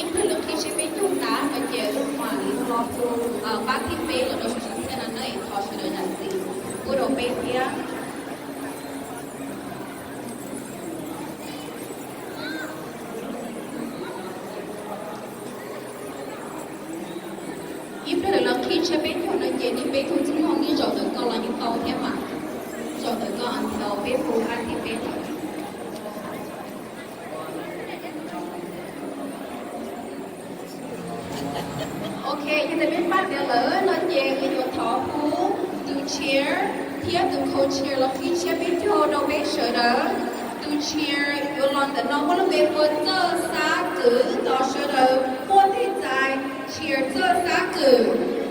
Ib pliag lawv qhib tsiab peb caug tas no ces wb mam li ho hu pab thib peb los rau sawv daws thiab na, es thov sawv daws zam txim pub rau peb thiab. Ib pliag lawv qhib tsiab peb caug no ces nej peb tug txwj laug nej zaum ntawm ko los yeej tau thiab mas. Zaum ntawm ko until peb hu pab thib peb tawm. Ok, yog tias peb pab tiav lawm no ces wb yuav thov hu tus chair thiab tus co-chair los qhib tsiab peb caug rau peb sawv daws. Tus chair yuav los ntawm no muaj lub npe hu ua Txawj Xab Kws, thov sawv daws quaj ntej txais chair Txawj Xab Kws.